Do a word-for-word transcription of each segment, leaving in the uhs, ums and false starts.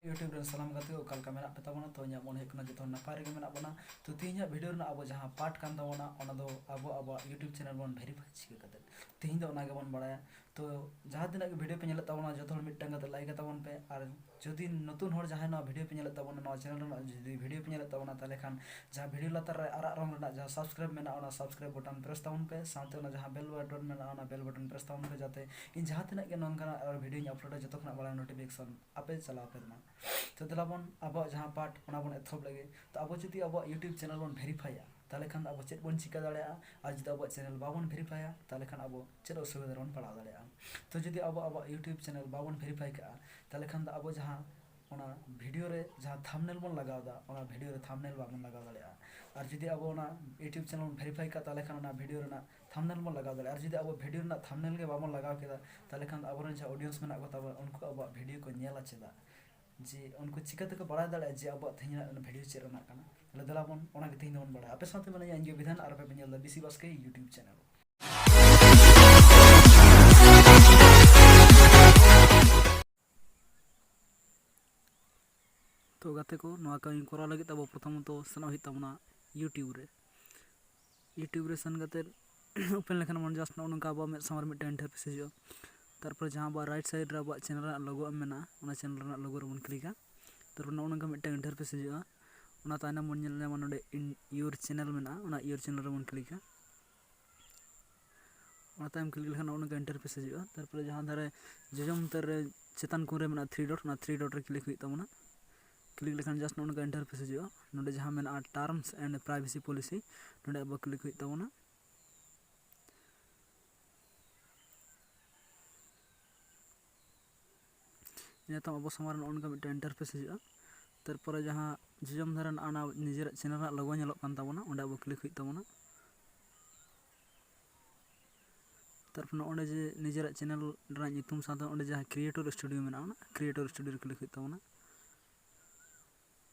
YouTube ᱨᱮᱱ ᱥᱟᱱᱟᱢ ᱜᱟᱛᱮ ᱠᱚ ᱚᱠᱟ ᱞᱮᱠᱟ ᱢᱮᱱᱟᱜ ᱯᱮ ᱛᱟᱵᱚᱱᱟ? ᱛᱚ ᱤᱧᱟᱹᱜ ᱢᱚᱱᱮ ᱦᱩᱭᱩᱜ ᱠᱟᱱᱟ ᱡᱚᱛᱚ ᱦᱚᱲ ᱱᱟᱯᱟᱭ ᱨᱮᱜᱮ ᱢᱮᱱᱟᱜ ᱵᱚᱱᱟ᱾ ᱛᱚ ᱛᱮᱦᱮᱧᱟᱜ ᱵᱷᱤᱰᱤᱭᱳ ᱨᱮᱱᱟᱜ ᱟᱵᱚ ᱡᱟᱦᱟᱸ ᱯᱟᱨᱴ ᱠᱟᱱ ᱛᱟᱵᱚᱱᱟ, ᱚᱱᱟ ᱫᱚ ᱟᱵᱚ ᱟᱵᱚᱣᱟᱜ YouTube ᱪᱮᱱᱮᱞ ᱵᱚᱱ ᱵᱷᱮᱨᱤᱯᱷᱟᱭ ᱪᱤᱠᱟᱹ ᱠᱟᱛᱮ, ᱛᱮᱦᱮᱧ ᱫᱚ ᱚᱱᱟ ᱜᱮᱵᱚᱱ ᱵᱟᱲᱟᱭᱟ᱾ ᱛᱚ ᱡᱟᱦᱟᱸ ᱛᱤᱱᱟᱹᱜ ᱜᱮ ᱵᱷᱤᱰᱤᱭᱳ ᱯᱮ ᱧᱮᱞᱮᱫ ᱛᱟᱵᱚᱱᱟ, ᱡᱚᱛᱚ ᱦᱚᱲ ᱢᱤᱫᱴᱟᱝ ᱠᱟᱛᱮ ᱞᱟᱭᱤᱠ ᱛᱟᱵᱚᱱ ᱯᱮ᱾ ᱟᱨ ᱡᱩᱫᱤ ᱱᱚᱛᱩᱱ ᱦᱚᱲ ᱡᱟᱦᱟᱸᱭ ᱱᱚᱣᱟ ᱵᱷᱤᱰᱤᱭᱳ ᱯᱮ ᱧᱮᱞᱮᱫ ᱛᱟᱵᱚᱱᱟ, ᱱᱚᱣᱟ ᱪᱮᱱᱮᱞ ᱨᱮᱱᱟᱜ ᱡᱩᱫᱤ ᱵᱷᱤᱰᱤᱭᱳ ᱯᱮ ᱧᱮᱞᱮᱫ ᱛᱟᱵᱚᱱᱟ, ᱛᱟᱦᱚᱞᱮ ᱠᱷᱟᱱ ᱡᱟᱦᱟᱸ ᱵᱷᱤᱰᱤᱭᱳ ᱞᱟᱛᱟᱨ ᱨᱮ ᱟᱨᱟᱜ ᱨᱚᱝ ᱨᱮᱱᱟᱜ ᱡᱟᱦᱟᱸ ᱥᱟᱵᱥᱠᱨᱟᱭᱤᱵ ᱢᱮᱱᱟᱜᱼᱟ, ᱚᱱᱟ ᱥᱟᱵᱥᱠᱨᱟᱭᱤᱵ ᱵᱚᱴᱚᱱ ᱯᱨᱮᱥ ᱛᱟᱵᱚᱱ ᱯᱮ, ᱥᱟᱶᱛᱮ ᱚᱱᱟ ᱡᱟᱦᱟᱸ ᱵᱮᱞ ᱵᱚᱴᱚᱱ ᱢᱮᱱᱟᱜᱼᱟ, ᱚᱱᱟ ᱵᱮᱞ ᱵᱚᱴᱚᱱ ᱯᱨᱮᱥ ᱛᱟᱵᱚᱱ ᱯᱮ, ᱡᱟᱛᱮ ᱤᱧ ᱡᱟᱦᱟᱸ ᱛᱤᱱᱟᱹᱜ ᱜᱮ ᱱᱚᱝᱠᱟᱱᱟᱜ ᱟᱨ ᱵᱷᱤᱰᱤᱭᱳᱧ ᱟᱯᱞᱳᱰᱟ, ᱡᱚᱛᱚ ᱠᱷᱚᱱᱟᱜ ᱢᱟᱲᱟᱝ ᱱᱳᱴᱤᱯᱷᱤᱠᱮᱥᱚᱱ ᱟᱯᱮ ᱪᱟᱞᱟᱣ ᱯᱮ ᱢᱟ᱾ ᱛᱚ ᱫᱮᱞᱟ ᱵᱚᱱ ᱟᱵᱚᱣᱟᱜ ᱡᱟᱦᱟᱸ ᱯᱟᱨᱴ, ᱚᱱᱟ ᱵᱚᱱ ᱮᱛᱚᱦᱚᱵ ᱞᱮᱜᱮ᱾ ᱛᱚ ᱟᱵᱚ ᱡᱩᱫᱤ ᱟᱵᱚᱣᱟᱜ YouTube ᱪᱮᱱᱮᱞ ᱵᱚᱱ ᱵᱷᱮᱨᱤᱯᱷᱟᱭᱟ, ᱛᱟᱦᱚᱞᱮ ᱠᱷᱟᱱ ᱫᱚ ᱟᱵᱚ ᱪᱮᱫ ᱵᱚᱱ ᱪᱤᱠᱟᱹ ᱫᱟᱲᱮᱭᱟᱜᱼᱟ? ᱟᱨ ᱡᱩᱫᱤ ᱟᱵᱚᱣᱟᱜ ᱪᱮᱱᱮᱞ ᱵᱟᱵᱚᱱ ᱵᱷᱮᱨᱤᱯᱷᱟᱭᱟ, ᱛᱟᱦᱚᱞᱮ ᱠᱷᱟᱱ ᱟᱵᱚ ᱪᱮᱫ ᱚᱥᱩᱵᱤᱫᱷᱟ ᱨᱮᱵᱚᱱ ᱯᱟᱲᱟᱣ ᱫᱟᱲᱮᱭᱟᱜᱼᱟ? ᱛᱚ ᱡᱩᱫᱤ ᱟᱵᱚ ᱟᱵᱚᱣᱟᱜ YouTube ᱪᱮᱱᱮᱞ ᱵᱟᱵᱚᱱ ᱵᱷᱮᱨᱤᱯᱷᱟᱭ ᱠᱟᱜᱼᱟ, ᱛᱟᱦᱚᱞᱮ ᱠᱷᱟᱱ ᱫᱚ ᱟᱵᱚ ᱡᱟᱦᱟᱸ ᱚᱱᱟ ᱵᱷᱤᱰᱤᱭᱳ ᱨᱮ ᱡᱟᱦᱟᱸ ᱛᱷᱟᱢᱵᱱᱮᱞ ᱵᱚᱱ ᱞᱟᱜᱟᱣ ᱮᱫᱟ, ᱚᱱᱟ ᱵᱷᱤᱰᱤᱭᱳ ᱨᱮ ᱛᱷᱟᱢᱵᱱᱮᱞ ᱵᱟᱵᱚᱱ ᱞᱟᱜᱟᱣ ᱫᱟᱲᱮᱭᱟᱜᱼᱟ᱾ ᱟᱨ ᱡᱩᱫᱤ ᱟᱵᱚ ᱚᱱᱟ YouTube ᱪᱮᱱᱮᱞ ᱵᱚᱱ ᱵᱷᱮᱨᱤᱯᱷᱟᱭ ᱠᱟᱜᱼᱟ, ᱛᱟᱦᱚᱞᱮ ᱠᱷᱟᱱ ᱚᱱᱟ ᱵᱷᱤᱰᱤᱭᱳ ᱨᱮᱱᱟᱜ ᱛᱷᱟᱢᱵᱱᱮᱞ ᱵᱚᱱ ᱞᱟᱜᱟᱣ ᱫᱟᱲᱮᱭᱟᱜᱼᱟ᱾ ᱟᱨ ᱡᱩᱫᱤ ᱟᱵᱚ ᱵᱷᱤᱰᱤᱭᱳ ᱨᱮᱱᱟᱜ ᱛᱷᱟᱢᱵᱱᱮᱞ ᱜᱮ ᱵᱟᱵᱚᱱ ᱞᱟᱜᱟᱣ ᱠᱮᱫᱟ, ᱛᱟᱦᱚᱞᱮ ᱠᱷᱟᱱ ᱫᱚ ᱟᱵᱚᱨᱮᱱ ᱡᱟᱦᱟᱸ ᱚᱰᱤᱭᱮᱱᱥ ᱢᱮᱱᱟᱜ ᱠᱚ ᱛᱟᱵᱚᱱᱟ, ᱩᱱᱠᱩ ᱟᱵᱚᱣᱟᱜ ᱵᱷᱤᱰᱤᱭᱳ ᱠᱚ ᱧᱮᱞᱟ ᱪᱮᱫᱟᱜ? ᱡᱮ ᱩᱱᱠᱩ ᱪᱤᱠᱟᱹ ᱛᱮᱠᱚ ᱵᱟᱲᱟᱭ ᱫᱟᱲᱮᱭᱟᱜᱼᱟ ᱡᱮ ᱟᱵᱚᱣᱟᱜ ᱛᱮᱦᱮᱧ ᱨᱮᱱᱟᱜ ᱵᱷᱤᱰᱤᱭᱳ ᱪᱮᱫ ᱨᱮᱱᱟᱜ ᱠᱟᱱᱟ? ᱛᱟᱦᱚᱞᱮ ᱫᱮᱞᱟ ᱵᱚᱱ ᱚᱱᱟ ᱜᱮ ᱛᱮᱦᱮᱧ ᱫᱚᱵᱚᱱ ᱵᱟᱲᱟᱭᱟ᱾ ᱟᱯᱮ ᱥᱟᱶᱛᱮ ᱢᱮᱱᱟᱧᱟ ᱤᱧ ᱜᱮ ᱵᱤᱫᱷᱟᱱ, ᱟᱨ ᱟᱯᱮ ᱯᱮ ᱧᱮᱞ ᱮᱫᱟ ᱵᱤᱥᱤ ᱵᱟᱥᱠᱮ YouTube ᱪᱮᱱᱮᱞ᱾ ᱛᱚ ᱜᱟᱛᱮ ᱠᱚ, ᱱᱚᱣᱟ ᱠᱟᱹᱢᱤ ᱠᱚᱨᱟᱣ ᱞᱟᱹᱜᱤᱫ ᱛᱮ ᱟᱵᱚ ᱯᱨᱚᱛᱷᱚᱢᱚᱛᱚ ᱥᱮᱱᱚᱜ ᱦᱩᱭᱩᱜ ᱛᱟᱵᱚᱱᱟ YouTube ᱨᱮ᱾ YouTube ᱨᱮ ᱥᱮᱱ ᱠᱟᱛᱮᱫ ᱳᱯᱮᱱ ᱞᱮᱠᱷᱟᱱ ᱵᱚᱱ just ᱱᱚᱜᱼᱚ ᱱᱚᱝᱠᱟ ᱟᱵᱚᱣᱟᱜ ᱢᱮᱫ ᱥᱟᱢᱟᱝ ᱨᱮ ᱢᱤᱫᱴᱟᱝ ᱤᱱᱴᱟᱨᱯᱷᱮᱥ ᱦᱤᱡᱩᱜᱼᱟ᱾ ᱛᱟᱨᱯᱚᱨᱮ ᱡᱟᱦᱟᱸ ᱟᱵᱚᱣᱟᱜ ᱨᱟᱭᱤᱴ ᱥᱟᱭᱤᱰ ᱨᱮ ᱟᱵᱚᱣᱟᱜ ᱪᱮᱱᱮᱞ ᱨᱮᱱᱟᱜ ᱞᱳᱜᱳ ᱮᱢ ᱢᱮᱱᱟᱜᱼᱟ, ᱚᱱᱟ ᱪᱮᱱᱮᱞ ᱨᱮᱱᱟᱜ ᱞᱳᱜᱳ ᱨᱮᱵᱚᱱ ᱠᱞᱤᱠᱟ᱾ ᱛᱟᱨᱯᱚᱨ ᱱᱚᱜᱼᱚ ᱱᱚᱝᱠᱟ ᱢᱤᱫᱴᱟᱝ ᱤᱱᱴᱟᱨᱯᱷᱮᱥ ᱦᱤᱡᱩᱜᱼᱟ᱾ ᱚᱱᱟ ᱛᱟᱭᱱᱚᱢ ᱵᱚᱱ ᱧᱮᱞ ᱧᱟᱢᱟ ᱱᱚᱰᱮ in your channel ᱢᱮᱱᱟᱜᱼᱟ, ᱚᱱᱟ your channel ᱨᱮᱵᱚᱱ ᱠᱞᱤᱠᱟ᱾ ᱚᱱᱟ ᱛᱟᱭᱚᱢ ᱠᱞᱤᱠ ᱞᱮᱠᱷᱟᱱ ᱱᱚᱜᱼᱚ ᱱᱚᱝᱠᱟ ᱤᱱᱴᱟᱨᱯᱷᱮᱥ ᱦᱤᱡᱩᱜᱼᱟ᱾ ᱛᱟᱨᱯᱚᱨᱮ ᱡᱟᱦᱟᱸ ᱫᱷᱟᱨᱮ ᱡᱚᱡᱚᱢ ᱩᱛᱟᱹᱨ ᱨᱮ ᱪᱮᱛᱟᱱ ᱠᱚᱨᱮ ᱢᱮᱱᱟᱜᱼᱟ ᱛᱷᱨᱤ ᱰᱚᱴ, ᱚᱱᱟ ᱛᱷᱨᱤ ᱰᱚᱴ ᱨᱮ ᱠᱞᱤᱠ ᱦᱩᱭᱩᱜ ᱛᱟᱵᱚᱱᱟ᱾ ᱠᱞᱤᱠ ᱞᱮᱠᱷᱟᱱ just ᱱᱚᱜᱼᱚ ᱱᱚᱝᱠᱟ ᱤᱱᱴᱟᱨᱯᱷᱮᱥ ᱦᱤᱡᱩᱜᱼᱟ᱾ ᱱᱚᱰᱮ ᱡᱟᱦᱟᱸ ᱢᱮᱱᱟᱜᱼᱟ terms and privacy policy, ᱱᱚᱰᱮ ᱟᱵᱚ ᱠᱞᱤᱠ ᱦᱩᱭᱩᱜ ᱛᱟᱵᱚᱱᱟ᱾ ᱤᱱᱟᱹ ᱛᱟᱭᱚᱢ ᱟᱵᱚ ᱥᱟᱢᱟᱝ ᱨᱮ ᱱᱚᱜᱼᱚ ᱱᱚᱝᱠᱟ ᱢᱤᱫᱴᱮᱱ ᱤᱱᱴᱟᱨᱯᱷᱮᱥ ᱦᱤᱡᱩᱜᱼᱟ᱾ ᱛᱟᱨᱯᱚᱨᱮ ᱡᱟᱦᱟᱸ ᱡᱚᱡᱚᱢ ᱫᱷᱟᱨᱮ ᱨᱮᱱᱟᱜ ᱚᱱᱟ ᱱᱤᱡᱮᱨᱟᱜ ᱪᱮᱱᱮᱞ ᱨᱮᱱᱟᱜ ᱞᱳᱜᱳ ᱧᱮᱞᱚᱜ ᱠᱟᱱ ᱛᱟᱵᱚᱱᱟ, ᱚᱸᱰᱮ ᱟᱵᱚ ᱠᱞᱤᱠ ᱦᱩᱭᱩᱜ ᱛᱟᱵᱚᱱᱟ᱾ ᱛᱟᱨᱯᱚᱨ ᱱᱚᱜᱼᱚᱸᱰᱮ ᱡᱮ ᱱᱤᱡᱮᱨᱟᱜ ᱪᱮᱱᱮᱞ ᱨᱮᱱᱟᱜ ᱧᱩᱛᱩᱢ ᱥᱟᱶᱛᱮ ᱚᱸᱰᱮ ᱡᱟᱦᱟᱸ ᱠᱨᱤᱭᱮᱴᱚᱨ ᱥᱴᱩᱰᱤᱭᱳ ᱢᱮᱱᱟᱜᱼᱟ, ᱚᱱᱟ ᱠᱨᱤᱭᱮᱴᱚᱨ ᱥᱴᱩᱰᱤᱭᱳ ᱨᱮ ᱠᱞᱤᱠ ᱦᱩᱭᱩᱜ ᱛᱟᱵᱚᱱᱟ᱾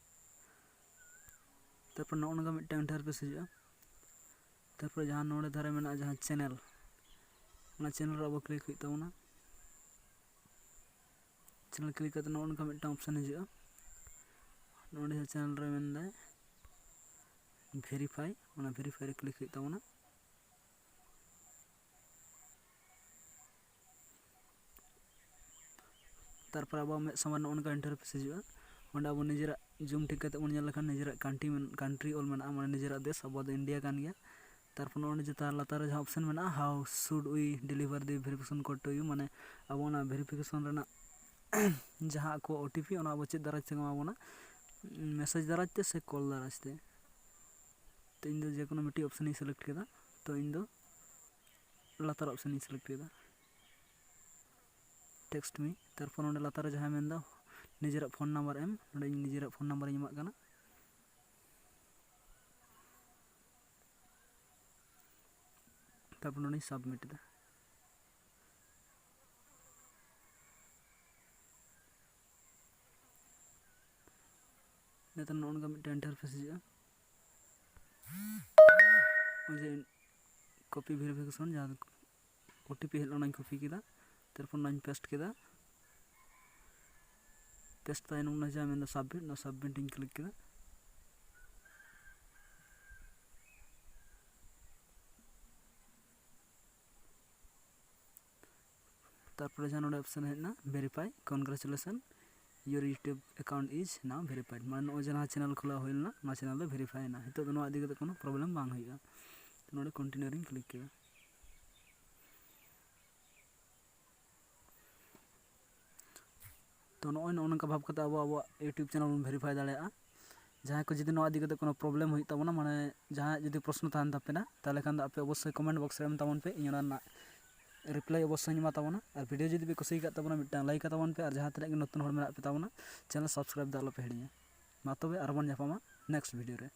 ᱛᱟᱨᱯᱚᱨ ᱱᱚᱜᱼᱚ ᱱᱚᱝᱠᱟ ᱢᱤᱫᱴᱟᱝ ᱤᱱᱴᱟᱨᱯᱷᱮᱥ ᱦᱤᱡᱩᱜᱼᱟ᱾ ᱛᱟᱨᱯᱚᱨᱮ ᱡᱟᱦᱟᱸ ᱱᱚᱰᱮ ᱫᱷᱟᱨᱮ ᱢᱮᱱᱟᱜᱼᱟ ᱡᱟᱦᱟᱸ ᱪᱮᱱᱮᱞ, ᱚᱱᱟ ᱪᱮᱱᱮᱞ ᱨᱮ ᱟᱵᱚ ᱠᱞᱤᱠ ᱦᱩᱭᱩᱜ ᱛᱟᱵᱚᱱᱟ᱾ ᱪᱮᱱᱮᱞ ᱠᱞᱤᱠ ᱠᱟᱛᱮ ᱱᱚᱜᱼᱚ ᱱᱚᱝᱠᱟ ᱢᱤᱫᱴᱟᱝ ᱚᱯᱥᱮᱱ ᱦᱤᱡᱩᱜᱼᱟ᱾ ᱱᱚᱰᱮ ᱡᱟᱦᱟᱸ ᱪᱮᱱᱮᱞ ᱨᱮ ᱢᱮᱱᱫᱟᱭ ᱵᱷᱮᱨᱤᱯᱷᱟᱭ, ᱚᱱᱟ ᱵᱷᱮᱨᱤᱯᱷᱟᱭ ᱨᱮ ᱠᱞᱤᱠ ᱦᱩᱭᱩᱜ ᱛᱟᱵᱚᱱᱟ᱾ ᱛᱟᱨᱯᱚᱨ ᱟᱵᱚᱣᱟᱜ ᱢᱮᱫ ᱥᱟᱢᱟᱝ ᱱᱚᱜᱼᱚ ᱱᱚᱝᱠᱟ ᱤᱱᱴᱟᱨᱯᱷᱮᱥ ᱦᱤᱡᱩᱜᱼᱟ᱾ ᱚᱸᱰᱮ ᱟᱵᱚ ᱱᱤᱡᱮᱨᱟᱜ ᱡᱩᱢ ᱴᱷᱤᱠ ᱠᱟᱛᱮ ᱵᱚᱱ ᱧᱮᱞ ᱞᱮᱠᱷᱟᱱ ᱱᱤᱡᱮᱨᱟᱜ ᱠᱟᱱᱴᱨᱤ ᱢᱮᱱ-, ᱠᱟᱱᱴᱨᱤ ᱚᱞ ᱢᱮᱱᱟᱜᱼᱟ, ᱢᱟᱱᱮ ᱱᱤᱡᱮᱨᱟᱜ ᱫᱮᱥ, ᱟᱵᱚᱣᱟᱜ ᱫᱚ ᱤᱱᱰᱤᱭᱟ ᱠᱟᱱ ᱜᱮᱭᱟ᱾ ᱛᱟᱨᱯᱚᱨ ᱱᱚᱜᱼᱚᱭ ᱡᱮ ᱛᱟᱨ ᱞᱟᱛᱟᱨ ᱨᱮ ᱡᱟᱦᱟᱸ ᱚᱯᱥᱮᱱ ᱢᱮᱱᱟᱜᱼᱟ, how should we deliver the verification code to you, ᱢᱟᱱᱮ ᱟᱵᱚ ᱚᱱᱟ ᱵᱷᱮᱨᱤᱯᱷᱤᱠᱮᱥᱚᱱ ᱨᱮᱱᱟᱜ ᱡᱟᱦᱟᱸ ᱟᱠᱚ ᱳ ᱴᱤ ᱯᱤ, ᱚᱱᱟ ᱟᱵᱚ ᱪᱮᱫ ᱫᱟᱨᱟᱭ ᱛᱮ ᱮᱢᱟ ᱵᱚᱱᱟ, ᱢᱮᱥᱮᱡᱽ ᱫᱟᱨᱟᱭ ᱛᱮ ᱥᱮ ᱠᱚᱞ ᱫᱟᱨᱟᱭ ᱛᱮ? ᱛᱚ ᱤᱧ ᱫᱚ ᱡᱮ ᱠᱳᱱᱳ ᱢᱤᱫᱴᱤᱡ ᱚᱯᱥᱮᱱ ᱤᱧ ᱥᱤᱞᱮᱠᱴ ᱠᱮᱫᱟ, ᱛᱚ ᱤᱧ ᱫᱚ ᱞᱟᱛᱟᱨ ᱚᱯᱥᱮᱱ ᱤᱧ ᱥᱤᱞᱮᱠᱴ ᱠᱮᱫᱟ, text me᱾ ᱛᱟᱨᱯᱚᱨ ᱱᱚᱰᱮ ᱞᱟᱛᱟᱨ ᱨᱮ ᱡᱟᱦᱟᱸ ᱢᱮᱱᱫᱟ ᱱᱤᱡᱮᱨᱟᱜ ᱯᱷᱳᱱ ᱱᱟᱢᱵᱟᱨ ᱮᱢ, ᱱᱚᱰᱮ ᱤᱧ ᱱᱤᱡᱮᱨᱟᱜ ᱯᱷᱳᱱ ᱱᱟᱢᱵᱟᱨ ᱤᱧ ᱮᱢᱟᱜ ᱠᱟᱱᱟ᱾ ᱛᱟᱨᱯᱚᱨ ᱱᱚᱰᱮᱧ ᱥᱟᱵᱢᱤᱴ ᱮᱫᱟ᱾ ᱱᱤᱛᱚᱜ ᱱᱚᱜᱼᱚ ᱱᱚᱝᱠᱟ ᱢᱤᱫᱴᱮᱱ ᱤᱱᱴᱟᱨᱯᱷᱮᱥ ᱦᱤᱡᱩᱜᱼᱟ᱾ ᱚᱱᱮ ᱡᱮ ᱠᱚᱯᱤ ᱵᱷᱮᱨᱤᱯᱷᱤᱠᱮᱥᱚᱱ, ᱡᱟᱦᱟᱸ ᱳ ᱴᱤ ᱯᱤ ᱦᱮᱡ ᱞᱮᱱᱟ, ᱚᱱᱟᱧ ᱠᱚᱯᱤ ᱠᱮᱫᱟ, ᱛᱟᱨᱯᱚᱨ ᱚᱱᱟᱧ ᱯᱮᱥᱴ ᱠᱮᱫᱟ᱾ ᱯᱮᱥᱴ ᱛᱟᱭᱱᱚᱢ ᱚᱱᱟ ᱡᱟᱦᱟᱸ ᱢᱮᱱᱫᱟ ᱥᱟᱵᱢᱤᱴ, ᱚᱱᱟ ᱥᱟᱵᱢᱤᱴ ᱤᱧ ᱠᱞᱤᱠ ᱠᱮᱫᱟ᱾ ᱛᱟᱨᱯᱚᱨᱮ ᱡᱟᱦᱟᱸ ᱱᱚᱰᱮ ᱚᱯᱥᱮᱱ ᱦᱮᱡ ᱮᱱᱟ, verify, congratulation, your YouTube account is now verified, ᱢᱟᱱᱮ ᱱᱚᱜᱼᱚᱭ ᱡᱟᱦᱟᱸ ᱪᱮᱱᱮᱞ ᱠᱷᱩᱞᱟᱹᱣ ᱦᱩᱭ ᱞᱮᱱᱟ, ᱚᱱᱟ ᱪᱮᱱᱮᱞ ᱫᱚ ᱵᱷᱮᱨᱤᱯᱷᱟᱭ ᱮᱱᱟ᱾ ᱱᱤᱛᱚᱜ ᱫᱚ ᱱᱚᱣᱟ ᱤᱫᱤ ᱠᱟᱛᱮ ᱠᱳᱱᱳ ᱯᱨᱚᱵᱞᱮᱢ ᱵᱟᱝ ᱦᱩᱭᱩᱜᱼᱟ᱾ ᱛᱚ ᱱᱚᱰᱮ ᱠᱚᱱᱴᱤᱱᱤᱭᱩ ᱨᱤᱧ ᱠᱞᱤᱠ ᱠᱮᱫᱟ᱾ ᱛᱚ ᱱᱚᱜᱼᱚᱭ ᱱᱚᱜᱼᱚ ᱱᱚᱝᱠᱟ ᱵᱷᱟᱵᱽ ᱠᱟᱛᱮ ᱟᱵᱚ ᱟᱵᱚᱣᱟᱜ YouTube ᱪᱮᱱᱮᱞ ᱵᱚᱱ ᱵᱷᱮᱨᱤᱯᱷᱟᱭ ᱫᱟᱲᱮᱭᱟᱜᱼᱟ᱾ ᱡᱟᱦᱟᱸᱭ ᱠᱚ ᱡᱩᱫᱤ ᱱᱚᱣᱟ ᱤᱫᱤ ᱠᱟᱛᱮ ᱠᱳᱱᱳ ᱯᱨᱚᱵᱞᱮᱢ ᱦᱩᱭᱩᱜ ᱛᱟᱵᱚᱱᱟ, ᱢᱟᱱᱮ ᱡᱟᱦᱟᱸᱭᱟᱜ ᱡᱩᱫᱤ ᱯᱨᱚᱥᱱᱚ ᱛᱟᱦᱮᱱ ᱛᱟᱯᱮᱱᱟ, ᱛᱟᱦᱚᱞᱮ ᱠᱷᱟᱱ ᱫᱚ ᱟᱯᱮ ᱚᱵᱚᱥᱥᱳᱭ ᱠᱚᱢᱮᱱᱴ ᱵᱚᱠᱥ ᱨᱮ ᱮᱢ ᱛᱟᱵᱚᱱ ᱯᱮ, ᱤᱧ ᱚᱱᱟ ᱨᱮᱱᱟᱜ ᱨᱤᱯᱞᱟᱭ ᱚᱵᱚᱥᱥᱳᱭ ᱤᱧ ᱮᱢᱟ ᱛᱟᱵᱚᱱᱟ᱾ ᱟᱨ ᱵᱷᱤᱰᱤᱭᱳ ᱡᱩᱫᱤ ᱯᱮ ᱠᱩᱥᱤ ᱟᱠᱟᱫ ᱛᱟᱵᱚᱱᱟ, ᱢᱤᱫᱴᱟᱝ ᱞᱟᱭᱤᱠ ᱛᱟᱵᱚᱱ ᱯᱮ, ᱟᱨ ᱡᱟᱦᱟᱸ ᱛᱤᱱᱟᱹᱜ ᱜᱮ ᱱᱚᱛᱩᱱ ᱦᱚᱲ ᱢᱮᱱᱟᱜ ᱯᱮ ᱛᱟᱵᱚᱱᱟ, ᱪᱮᱱᱮᱞ ᱥᱟᱵᱥᱠᱨᱟᱭᱤᱵ ᱫᱚ ᱟᱞᱚᱯᱮ ᱦᱤᱲᱤᱧᱟ᱾ ᱢᱟ ᱛᱚᱵᱮ ᱟᱨᱵᱚᱱ ᱧᱟᱯᱟᱢᱟ ᱱᱮᱠᱥᱴ ᱵᱷᱤᱰᱤᱭᱳ ᱨᱮ᱾